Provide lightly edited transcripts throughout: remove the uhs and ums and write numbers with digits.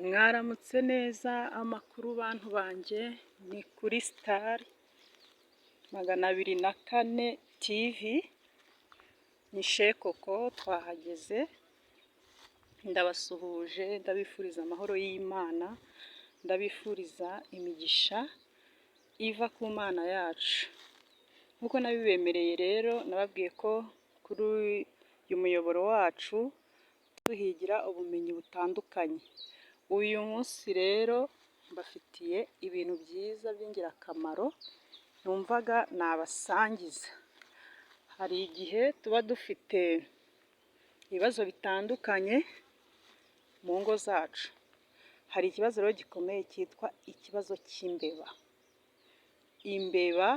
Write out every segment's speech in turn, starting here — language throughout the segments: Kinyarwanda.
Mwaramutse neza, amakuru bantu banjye? Ni kuri Star 204 TV, ni Shekoko twahageze, ndabasuhuje, ndabifuriza amahoro y'Imana, ndabifuriza imigisha iva ku Mana yacu. Nk'uko nabibemereye rero, nababwiye ko kuri uyu muyoboro wacu tuhigira ubumenyi butandukanye. Uyu munsi rero mbafitiye ibintu byiza by'ingirakamaro numvaga nabasangiza. Hari igihe tuba dufite ibibazo bitandukanye mu ngo zacu. Hari ikibazo rero gikomeye cyitwa ikibazo cy'imbeba. Imbeba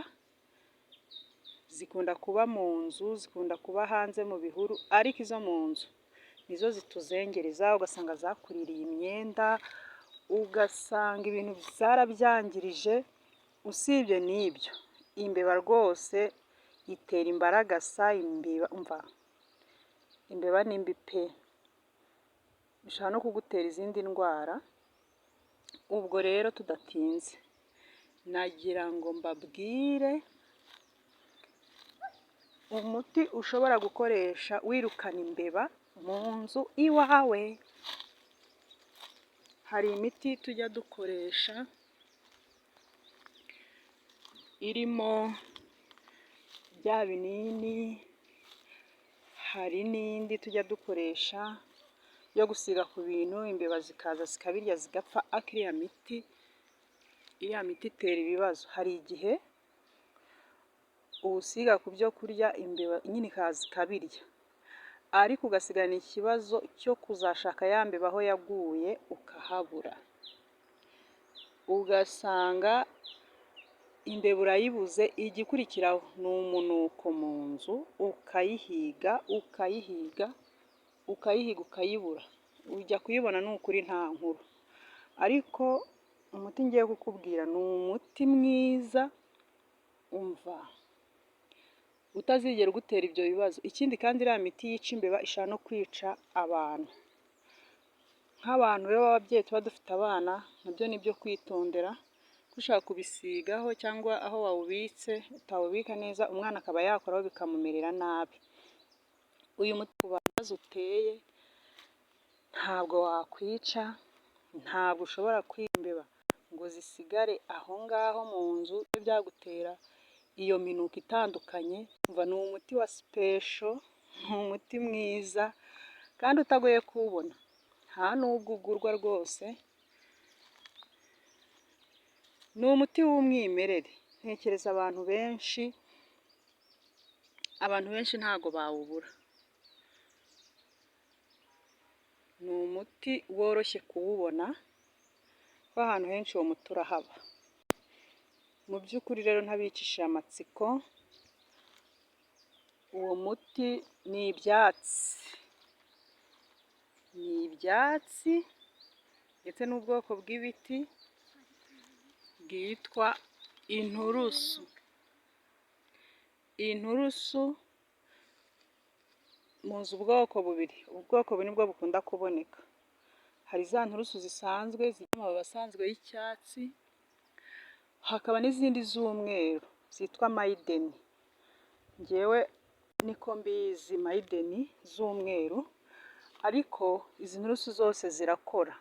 zikunda kuba mu nzu, zikunda kuba hanze mu bihuru, ariko izo mu nzu nizo zituzengereza, ugasanga zakuririye imyenda, ugasanga ibintu zarabyangirije. Usibye n'ibyo, imbeba rwose itera imbaragasa, imbeba umva, imbeba ni mbi pe! Ishobora no kugutera izindi ndwara. Ubwo rero tudatinze, nagira ngo mbabwire umuti ushobora gukoresha wirukana imbeba mu nzu iwawe. Hari imiti tujya dukoresha irimo bya binini, hari n'indi tujya dukoresha yo gusiga ku bintu, imbeba zikaza zikabirya zigapfa, ariko iriya miti itera ibibazo. Hari igihe uwusiga ku byo kurya, imbeba nyine ikaza ikabirya, ariko ugasigarana ikibazo cyo kuzashaka ya mbeba aho yaguye ukahabura, ugasanga imbeba urayibuze. Igikurikiraho ni umunuko mu nzu, ukayihiga, ukayihiga, ukayihiga, ukayibura, ujya kuyibona ni ukuri nta nkuru. Ariko umuti ngiye kukubwira ni umuti mwiza, umva, utazigera ugutera ibyo bibazo. Ikindi kandi, iriya miti yica imbeba ishobora no kwica abantu. Nk'abantu rero b'ababyeyi tuba dufite abana, nabyo ni ibyo kwitondera, ushaka kubisigaho cyangwa aho wawubitse utawubika neza, umwana akaba yakoraho bikamumerera nabi. Uyu muti ku bibazo uteye ntabwo wakwica, ntabwo ushobora kwiba imbeba ngo zisigare aho ngaho mu nzu byagutera iyo minuko itandukanye. Ni umuti wa special, ni umuti mwiza kandi utagoye kuwubona, nta nubwo ugurwa rwose, ni umuti w'umwimerere. Ntekereza abantu benshi ntabwo bawubura. Ni umuti woroshye kuwubona kuko ahantu henshi uwo muti urahaba. Mu by'ukuri rero, ntabicishije amatsiko, uwo muti ni ibyatsi, ni ibyatsi ndetse n'ubwoko bw'ibiti bwitwa inturusu. Inturusu muzi ubwoko bubiri, ubwoko bubiri nibwo bukunda kuboneka. Hari za nturusu zisanzwe zigira amababi asanzwe y'icyatsi, hakaba n'izindi z'umweru zitwa mayideni. Njyewe niko mbizi, mayideni z'umweru, ariko izi nturusu zose zirakora.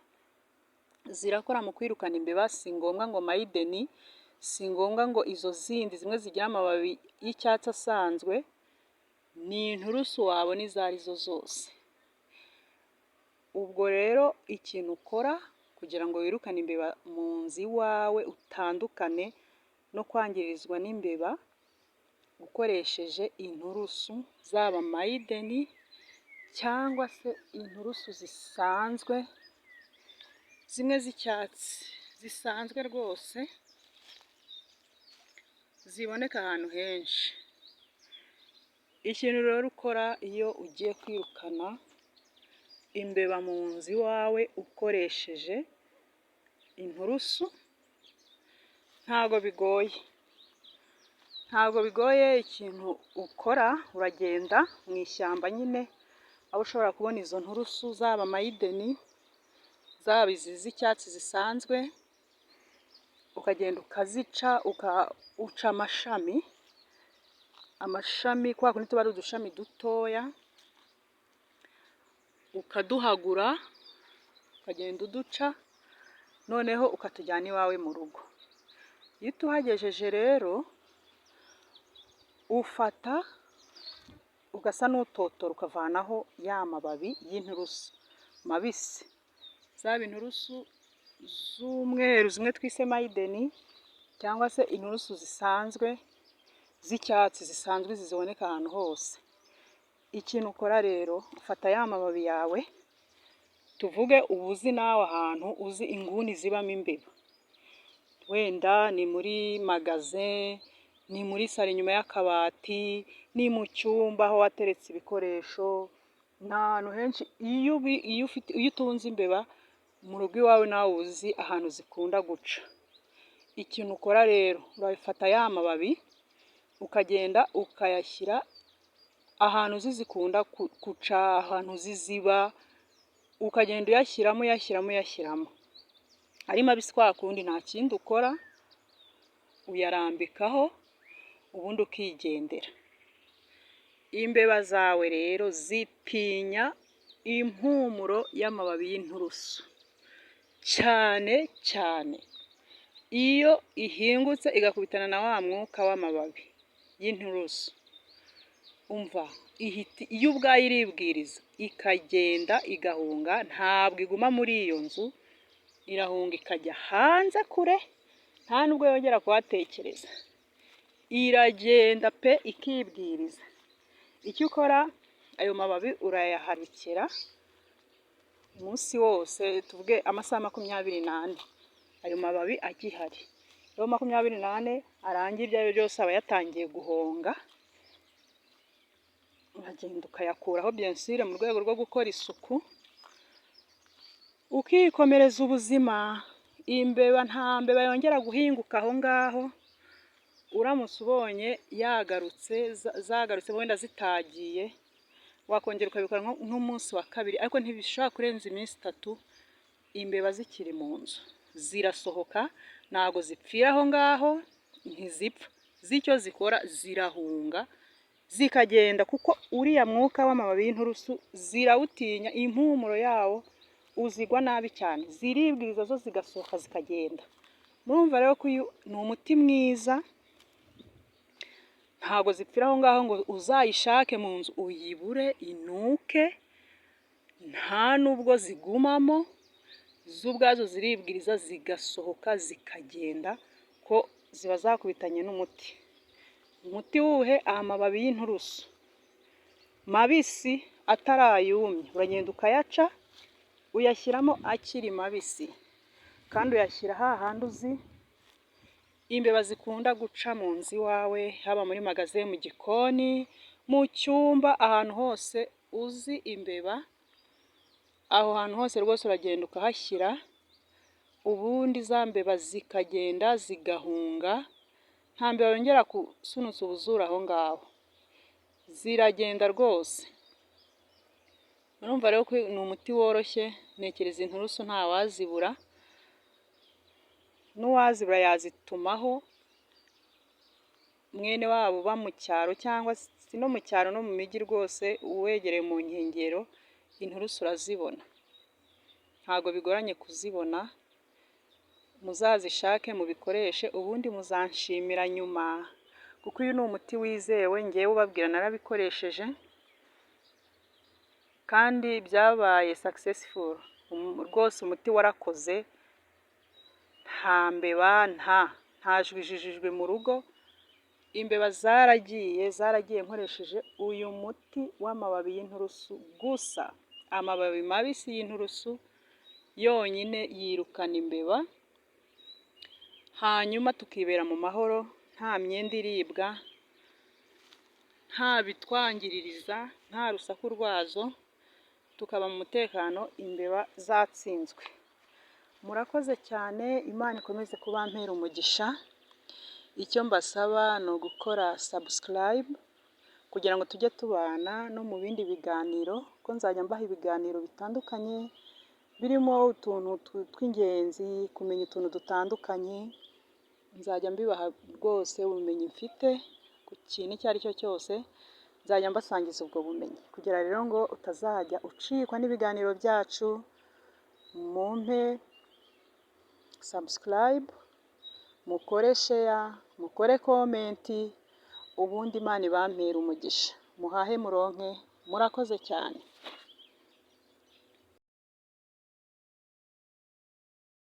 Zirakora mu kwirukana imbeba. Si ngombwa ngo mayideni, si ngombwa ngo izo zindi zimwe zigira amababi y'icyatsi asanzwe, ni inturusu wabona izo arizo zose. Ubwo rero ikintu ukora kugira ngo wirukane imbeba mu nzu iwawe, utandukane no kwangirizwa n'imbeba ukoresheje inturusu, zaba mayideni cyangwa se inturusu zisanzwe, zimwe z'icyatsi zisanzwe rwose ziboneka ahantu henshi. Ikintu rero ukora iyo ugiye kwirukana imbeba mu nzu iwawe ukoresheje inturusu, ntabwo bigoye, ntabwo bigoye. Ikintu ukora, uragenda mu ishyamba nyine aho ushobora kubona izo nturusu, zaba mayideni. Zaba izi z'icyatsi zisanzwe, ukagenda ukazica, uca amashami, amashami kwa kundi tuba ari udushami dutoya, ukaduhagura, ukagenda uduca, noneho ukatujyana iwawe mu rugo. Iyo utuhagejeje rero, ufata ugasa n'utotora, ukavanaho ya mababi y'inturusu mabisi, zaba inturusu z'umweru zimwe twise maiden, cyangwa se inturusu zisanzwe z'icyatsi zisanzwe ziboneka ahantu hose. Ikintu ukora rero, ufata ya mababi yawe, tuvuge uba uzi nawe ahantu uzi inguni zibamo imbeba, wenda ni muri magasin, ni muri salon inyuma y'akabati, ni mu cyumba aho wateretse ibikoresho, ni ahantu henshi. Iyo utunze imbeba mu rugo iwawe, nawe uba uzi ahantu zikunda guca. Ikintu ukora rero, urafata ya mababi ukagenda ukayashyira ahantu uzi zikunda guca, ahantu uzi ziba, ukagenda uyashyiramo, uyashyiramo, uyashyiramo ari mabisi kwa kundi. Nta kindi ukora, uyarambikaho ubundi ukigendera. Imbeba zawe rero zitinya impumuro y'amababi y'inturusu cyane cyane. Iyo ihingutse igakubitana na wa mwuka w'amababi y'inturusu, umva, yo ubwayo iribwiriza ikagenda igahunga, ntabwo iguma muri iyo nzu, irahunga ikajya hanze kure, nta nubwo yongera kuhatekereza. Iragenda pe, ikibwiriza. Icyo ukora, ayo mababi urayaharikira umunsi wose, tuvuge amasaha 24, ayo mababi agihari. Iyo 24 arangiye, ibyo ari byo byose aba yatangiye guhonga, uragenda ukayakuraho, bien sûr mu rwego rwo gukora isuku, ukikomereza ubuzima. Imbeba, nta mbeba yongera guhinguka aho ngaho. Uramutse ubonye yagarutse, zagarutse wenda zitagiye, wakongera ukabikora nk'umunsi wa kabiri, ariko ntibishobora kurenza iminsi 3 imbeba zikiri mu nzu. Zirasohoka, ntabwo zipfira aho ngaho, ntizipfa. Z'icyo zikora, zirahunga zikagenda, kuko uriya mwuka w'amababi y'inturusu zirawutinya, impumuro yawo uzigwa nabi cyane, ziribwiriza zo zigasohoka zikagenda. Murumva rero ko uyu ni umuti mwiza, ntabwo zipfira aho ngaho ngo uzayishake mu nzu uyibure inuke, nta nubwo zigumamo, zo ubwazo ziribwiriza zigasohoka zikagenda, ko ziba zakubitanye n'umuti. Umuti wuhe? Amababi y'inturusu mabisi atarayumye, uragenda ukayaca, uyashyiramo akiri mabisi, kandi uyashyira hahandi uzi imbeba zikunda guca mu nzu iwawe, haba muri magasin, mu gikoni, mu cyumba, ahantu hose uzi imbeba, aho hantu hose rwose uragenda ukahashyira, ubundi za mbeba zikagenda zigahunga, nta mbeba yongera gusunutsa ubuzuru aho ngaho, ziragenda rwose. Murumva rero ko ni umuti woroshye, ntekereza inturusu ntawazibura, n'uwazibura yazitumaho mwene wabo uba mu cyaro, cyangwa si no mu cyaro, no mu mijyi rwose, uwegereye mu nkengero, inturusu urazibona, ntabwo bigoranye kuzibona. Muzazishake mubikoreshe, ubundi muzanshimira nyuma, kuko uyu ni umuti wizewe. Ngewe ubabwira narabikoresheje kandi byabaye successful rwose. Umuti warakoze, nta mbeba, nta jwijijijwe mu rugo, imbeba zaragiye, zaragiye nkoresheje uyu muti w'amababi y'inturusu gusa. Amababi mabisi y'inturusu yonyine yirukana imbeba, hanyuma tukibera mu mahoro, nta myenda iribwa, nta bitwangiririza, nta rusaku rwazo, tukaba mu mutekano, imbeba zatsinzwe. Murakoze cyane, Imana ikomeze kubampera umugisha. Icyo mbasaba ni ugukora subscribe kugira ngo tujye tubana no mu bindi biganiro, ko nzajya mbaha ibiganiro bitandukanye. Birimo utuntu tw'ingenzi, kumenya utuntu dutandukanye, nzajya mbibaha rwose ubumenyi mfite ku kintu icyo ari cyo cyose, nzajya mbasangiza ubwo bumenyi. Kugira rero ngo utazajya ucikwa n'ibiganiro byacu, mumpe subscribe, mukore share, mukore comment, ubundi Imana ibampere umugisha. Muhahe muronke, murakoze cyane.